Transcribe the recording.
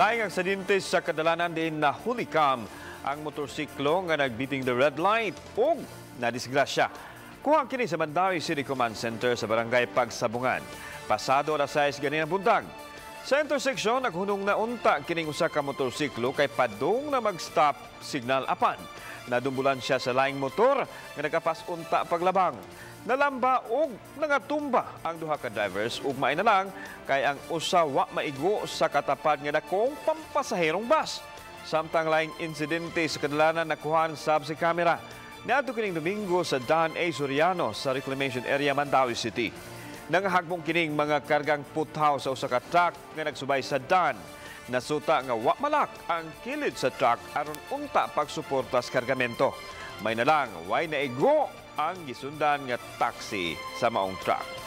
Laing aksidente sa kadalanan diin nahulikam ang motorsiklo nga nag-beating the red light ug nadisgrasya. Kuha kini sa Mandaue City Command Center sa Barangay Pagsabungan. Pasado alas 6 ganinang buntag. Sa intersection, naghunong na unta kining usa ka motorsiklo kay padung na mag-stop signal apan nadumbulan siya sa laing motor nga nagapas unta paglabang. Nalamba og nangatumba ang duha ka drivers ug maay na lang kay ang usa wa maigo sa katapad nga dakong pampasaherong bus. Samtang laing insidente sa kadalanan nakuhaan sab sa kamera. Niadto kining Domingo sa Dan A. Soriano sa Reclamation Area, Mandaue City. Nangahagbong kining mga kargang puthaw sa usa ka truck nga nagsubay sa dan. Nasuta nga wa malak ang kilid sa truck aron unta pagsuporta sa kargamento. May nalang way naigo ang gisundan nga taxi sa maong truck.